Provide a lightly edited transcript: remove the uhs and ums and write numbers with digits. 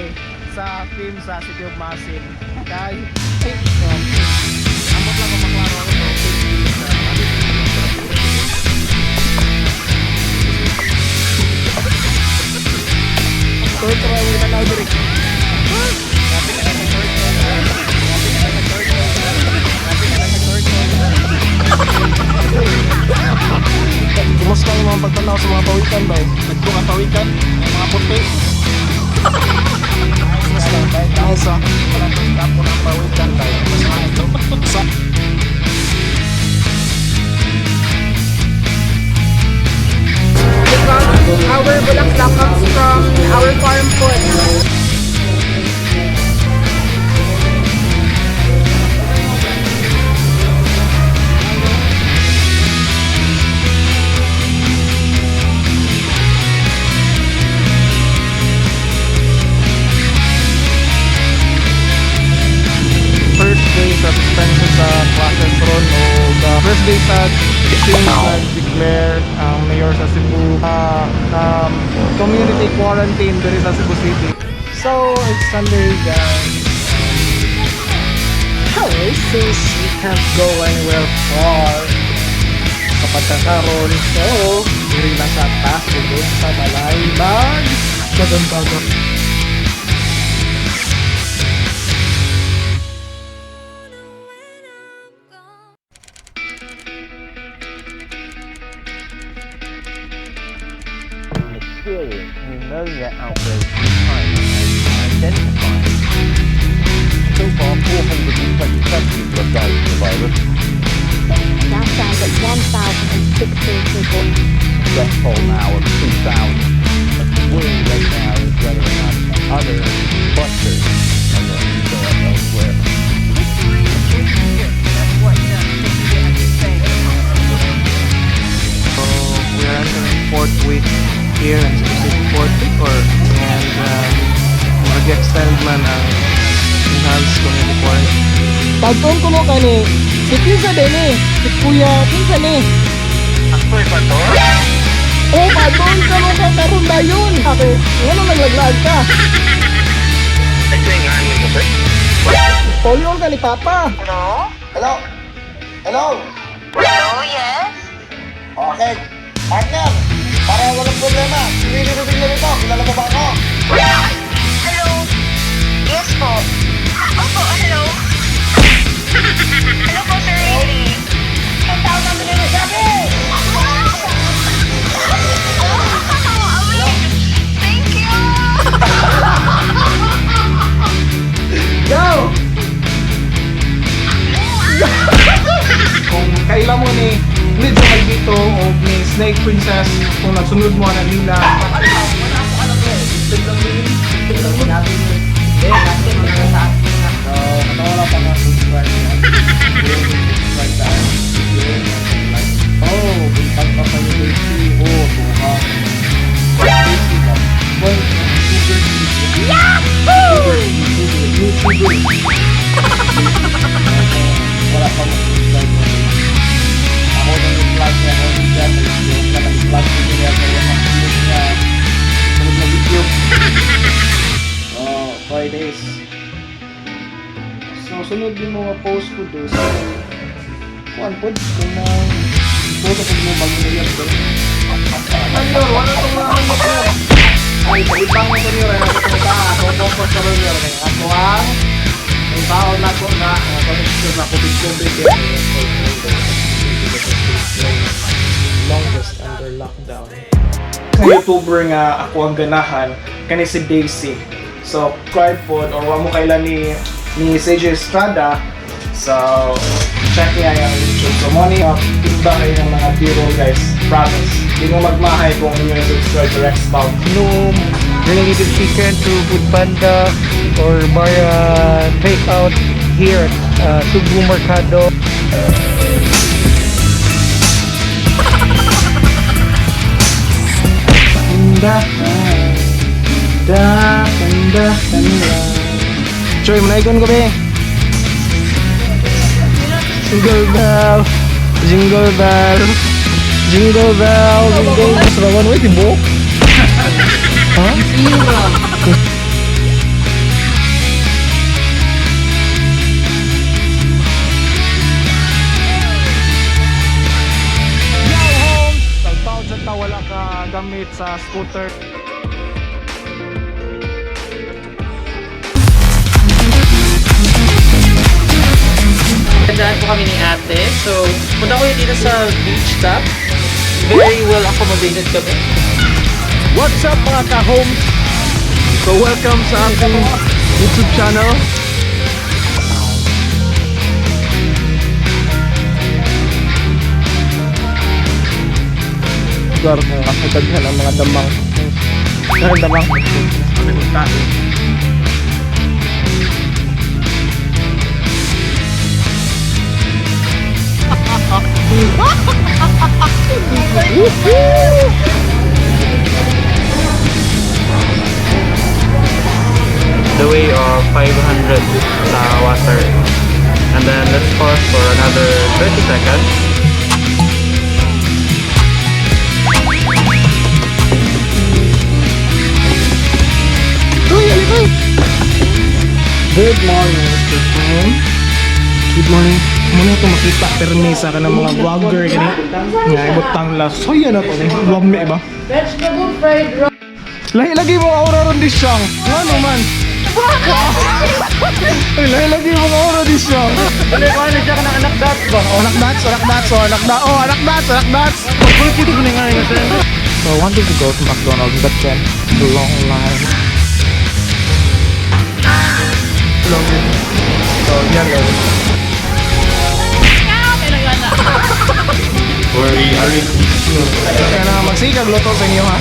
ni sa team sa City of Maasin. Kay ambot lang kung maklaro ako to. Turtle ang tanaw diri. Kapit na sa turtle. Kapit na sa turtle. Kapit na sa turtle. Kumusta ang mga pagtanaw sa mga pawikan ba? Nagko nga pawikan, ang mga puti. Kumusta? Nice ah. Kapo ng pawikan tayo. Sa Because our bulaklak comes from our farm food. First day sa suspension sa classes ron o the first day sa since nag-declare ang mayor sa Cebu community quarantine diri sa Cebu City. So, it's Sunday, guys. Anyway, since we can't go anywhere far kapag kakaroon, so diri na sa taas, sulod sa balay, mag dagan. Mysterious pneumonia outbreak in China has been identified. So far, 427 people have died from the virus. Now stands at 1,016 people. Death toll now of 2,000. The worry right now is whether or not other clusters are going to show up elsewhere. History is here. That's what Cecilia has to say. So we are entering fourth week here in Cebu City, fourth week or and mag-extend man ang enhanced community quarantine. Tagtoon ko mo kani si Kinsa din eh, si Kuya Kinsa ni. Actually pa to? Oh, pagtuon ka mo ka karon dayon. Okay, ngano naglaglag ka? Ito yung nga mo, sir. Polyon ka ni Papa. Hello? Hello? Hello? Hello, yes? Okay. Partner, para walang problema, si Willie Rubin na ito. Kilala mo ba ako? Hello? Yes po. Opo, hello? Hello po, Sir Willie. Ang tawag namin na sabi! Thank you! Go! Kung kaila mo ni Lidzo Maldito o ni Snake Princess, kung nagsunod mo na nila. So, katawa lang pa nga subscribe na. Subscribe tayo. Oh, buntag pa pa yung AC. Oh, tuha. AC ba? Well, YouTuber. Yahoo! YouTuber, YouTuber. Wala pa mag-subscribe mo. Ako na yung vlog niya, ako yung siya, yung siya, nag-vlog niya, kaya mag-upload niya. Sunod na video. Oh, Fridays. So, sunod din mga post ko do. So, kuan pod, kung na photo ko mo bagong do. Ano, wala tong mga ano ko. Ay, pautang mo to niyo, ay, ako ta, ako focus sa niyo, kay ako ang ang tao na ko na, ako na COVID COVID longest under lockdown. YouTuber nga ako ang ganahan kani si Daisy. So, subscribe pod or wa mo kailan ni CJ Estrada. So, check niya yung YouTube. So, mo ni timba kayo ng mga B-roll, guys. Promise. Di mo magmahay kung inyo yung subscribe to Rex Bout. No Green Native Chicken through Food Panda or buy take out here at Sugbu Mercado. Tindahan. Da, tindahan lang. Choy, manaigon ko be. Jingle bell. Jingle bell. Jingle bell. Jingle bell. Sarawan, wait, tibok. Ha? sa scooter. Tandaan po kami ni ate. So, punta ko dito sa beach top. Very well accommodated kami. What's up, mga ka-home? So welcome sa aking YouTube channel. Lugar kung kasagaghan ang mga damang. Ang damang. The way of 500 sa water. And then let's pause for another 30 seconds. Good morning, Mr. Tom. Good morning. Muna ito makita pero may sa kanang mga vlogger gani. Nga ibutang la soya na to ni. Vlog me ba? Vegetable fried rice. Lahi lagi mo aura ron di siyang. Ngano man? Ay, lahi lagi mo aura di siyang. Ano ba na siya ng anak dats ba? Oh, anak dats, anak dats, oh, anak da, oh, anak dats, anak dats. So I wanted to go to McDonald's, but then the long line. Long. So yellow. Kaya na magsikag luto sa inyo ha.